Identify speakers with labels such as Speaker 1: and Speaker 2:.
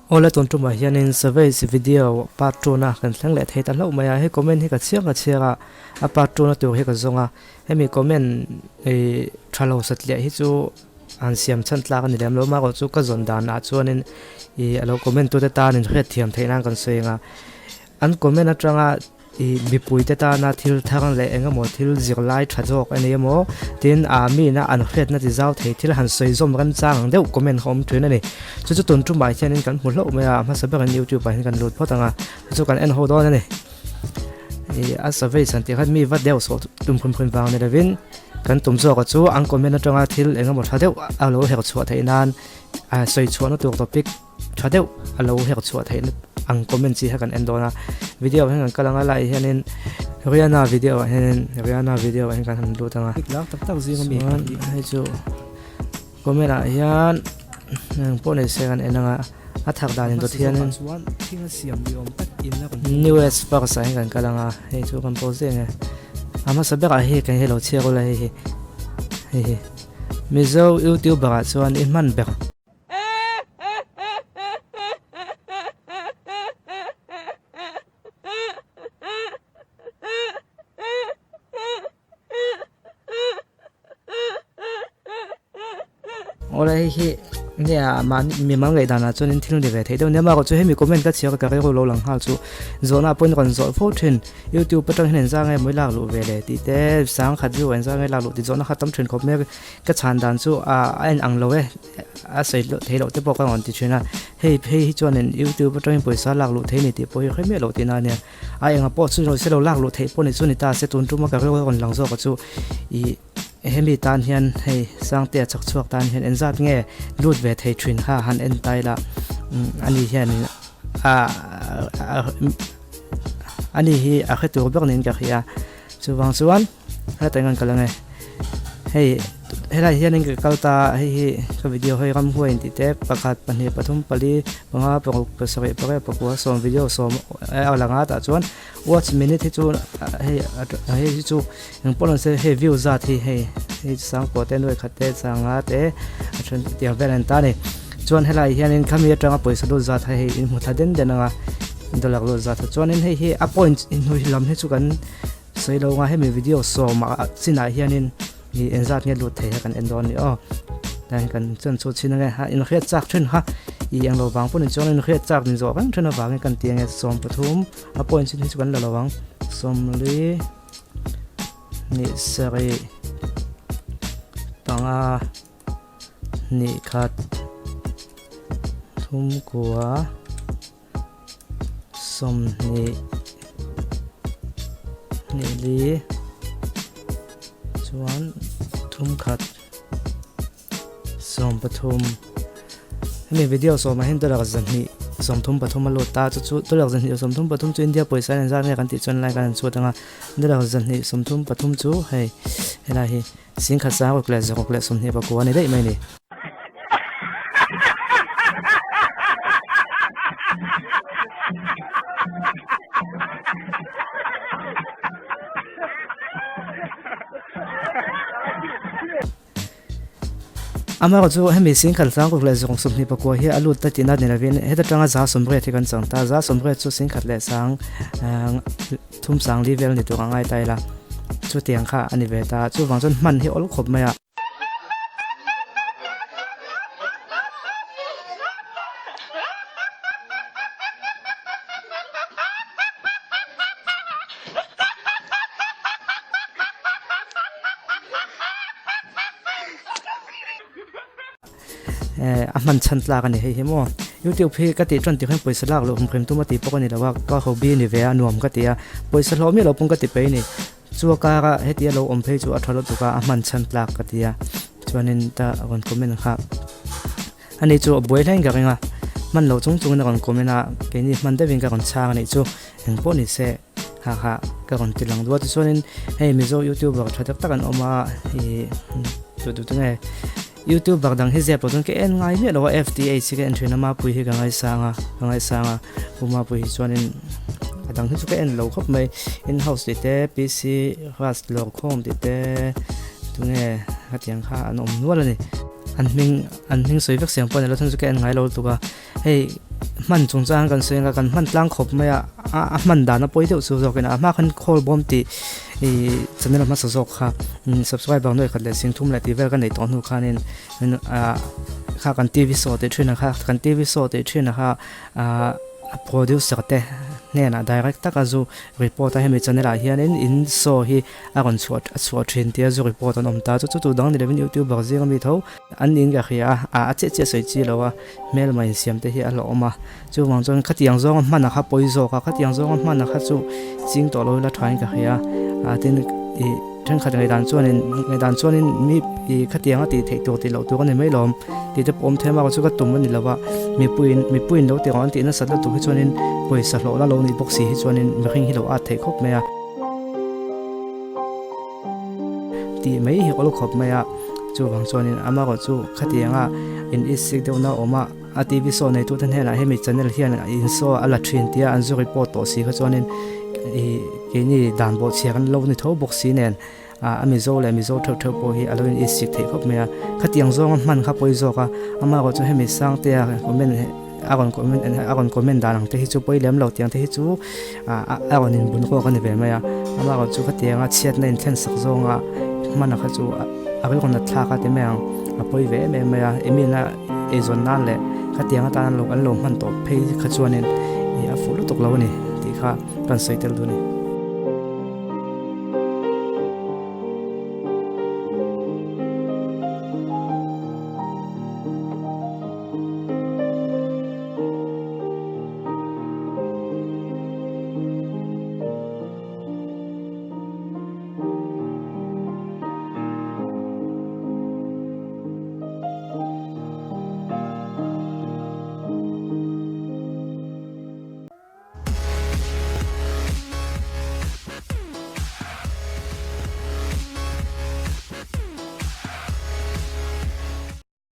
Speaker 1: Awle tun tumah hianin Savage video part 2 na kan thleng leh thei ta hlauh mai a, he comment hi ka chhiar ka chhiar a, a part 2 na tur hi ka zawng a, hemi comment ih tha lo satliah hi chu an siam chhan tlak a ni lem lo, amaherawhchu chu ka zawn danah chuanin ih a lo comment tute tan inhriat thiam theih nan kan sawi ang a, an comment atanga I mipuite tana thil thar leh eng emaw thil zirlai tha zawk a ni emaw tin a mina an hriatna ti zau thei thil han sawi zawm remchang ang deuh comment kha awm thin a ni. Chu chu tun tumah hianin kan hmu hlauh mai a, a hmasa berin youtube ah hian kan lut phawt ang a, chu chu kan en ho dawn a ni. I a survey chan tih khan mi va deuh sawh tum phun phun vang ni lovin kan tum zawk a chu an comment atanga thil eng emaw tha deuh a lo herh chhuah theih nan a sawi chhuahna tur topic Tha deuh a lo herh chhuah theih na ang comment chi kha kan en dawn a, video ah hian kan kal ang a lai hianin Rihanna video ah hianin Rihanna video ah hian kan han lut ang a chuan hei chu comment ah hian eng pawh nei se kan en ang a a thak dan in dawt hianin newest first ah hian kan kal ang a hei chu kan pause daih ang e a hmasa berah hei kan hei lo chhiar ula hei hi hei hi Mizo youtuber ah chuan i hman ber. Awle hei hi nia mahni mimal ngaih danah chuanin thil ni ve thei deuh nia amaherawh chu hemi comment ka chhiar ka rilru lo lang nghal chu zawhna pawhin rawn zawh fo thin. Youtube atang hian engzah nge mawi lak luh ve le tih te sangkhat view engzah nge lak luh tih zawhna kha tam thin khawp mai a ka chhan dan chu a en ang lo e a sawi loh theih loh te pawh ka rawn ti thin a hei phei hi chuanin youtube atangin pawisa lak luh theih a ni tih pawh hi hre miah loh tihna a nia a engah pawh chu se lo lak luh theih pawh ni chu ni ta se tun tuma ka rilru rawn lang zawk a chu ih hemi tan hian hei sangtea chak chhuak tan hian engzat nge lut ve thei thin kha han en ta ila ani hianin a ani hi a hre tur ber niin ka hria chuvang chuan hetah hian kan kal ange hei helai hianin ka kal ta a hei hi ka video hei ramhuai intih te pakhat pahnih pathum pali panga paruk pasarih pariat pakua sawm video sawm a lang a tah chuan watch minute hi chu hei hei hi chu engpawh lo se hei view zat hi hei hei sangkua te nuai khat te sanga te a then tiang vel an ta a ni chuan helai hianin khami atanga pawisa lut zat hei in hmu thla den den ang a dollar lut zat chuanin hei hi a point inhnuai lam hi chu kan sawi lo anga hemi video sawm ah chinah hianin ih engzat nge lut thei kha kan en dawn a ni aw tiang hian kan chuan chu chhin ange ha inhriat chak thin kha ih englo vang pawh ni chuan inhriat chak min zawh reng thin avangin kan ti ange 13 a point chin hi chu kan la lo ang 40 ni sarih panga hnih khat thum kua 20 hnih li chuan thum khat 13 hemi video sawmah hian dollar zahnih 33 a lut ta chu chu dollar zahnih 33 chu India pawisa a inzar nge kan tih chuan lai kan han chhut ang a dollar zahnih 33 chu hei helai hi singkhat sangruk leh zaruk leh 24 a ni daih mai a ni. Amaherawh chu hemi singkhat tlangkuk leh zawng 24 hi a lut ta tihna ni lovin heta tanga 180 hi kan chang ta. 180 chu singkhat leh sang thum sang li vel ni tur a ngai ta ila chutiang kha a ni ve ta. Chuvang chuan hman hi awl khawp mai a. A hman chhan tlak a ni hei hi maw youtube hi ka tih tan tih hian pawisa lak loh hrim tum a tih pawh a ni lo a ka hobby a ni ve a nuam ka ti a pawisa hlawh miah lo pawn ka ti peih a ni chu a kara heti a lo awm phei chu a tha lutuk a a hman chhan tlak ka ti a chuanin ta rawn comment kha ani chu a buai hle in ka ring a hman lo chung chungin a rawn comment a keini hman deuhin ka rawn chhang a nih chu engpawh ni se. Ha ha ka rawn ti lang duat chuanin hei mizo youtuber tha tak tak an awm a ih tu tu nge youtuber dang hi zep lo chuan ka en ngai miah lo a F_T_H hi ka en thin a mapui hi ka ngaisang a ka ngaisang a pu mapui hi chuanin a dang hi chu ka en lo khawp mai in house tih te P_C rust lawr khawm tih te tunge hetiang kha an awm nual a ni an hming an hming sawi vek siang pawh a ni lo chuan chu ka en ngai lo lutuk a hei. Hman chungchang kan sawi anga kan hman tlang khawp mai a, a hman dan a pawi deuh chu zawkin a hma khan khawl bawm tih ih channel hmasa zawk kha subscriber nuai khat leh sing thum leh tih vel ka neih tawh hnu khanin ah kha kan T V show tih thin ang kha kan T V show tih thin ang kha ah a producer te hnenah direct taka zu report a hemi channel ah hianin in show hi a rawn chhuah a chhuah thin tia zu report an awm ta chu chu tu dang ni lovin youtuber zinga mi tho an niin ka hria a a chiah chiah sawi chi lo a. Hmelma insiam te hi a hlawhawm a, chuvang chuan khatiang zawnga hman a kha pawi zawk a, khatiang zawnga hman a kha chu ching tawh lo ila thain ka hria a, tin ih thenkhat ngaihdan chuanin ngaihdan chuanin mi ih khatiang a tih theih tur tih loh tur a ni mai lawm tih te pawh awm thei a, chu ka tum a ni lo va, mipuiin mipuiin lo tih ang an tih nasat lutuk hi chuanin pawisa hlawh la lo nih bawk si hi chuanin mihring hi lo at theih khawp mai a. Tih mai hi awl khawp mai a, chuvang chuanin amarawh chu khatianga in isik deuhna a awm a, a TV show neitute hnenah hemi channel hian in show a la thin tia an zu report tawh si kha chuanin ih keini dan bawhchhia kan lo ni tho bawk si nen ah a Mizo leh Mizo theuh theuh pawh hi a lo in isik theih khawp mai a, khatiang zawnga hman kha pawi zawk a, amarawh chu hemi Sangtea comment a rawn comment a rawn comment dan ang te hi chu pawi lem lo tiang te hi chu ah a rawn inbun ruak a ni ve mai a amaherawh chu khatiang a chhiatna inthlen sak zawnga hman kha chu a rilru nat thlak a ti mai ang a pawi ve em em mai a email a eizawn nan leh khatiang atan an lo hman tawh phei kha chuanin ih a fuh lutuk lo a ni tih kha kan sawi tel duh a ni.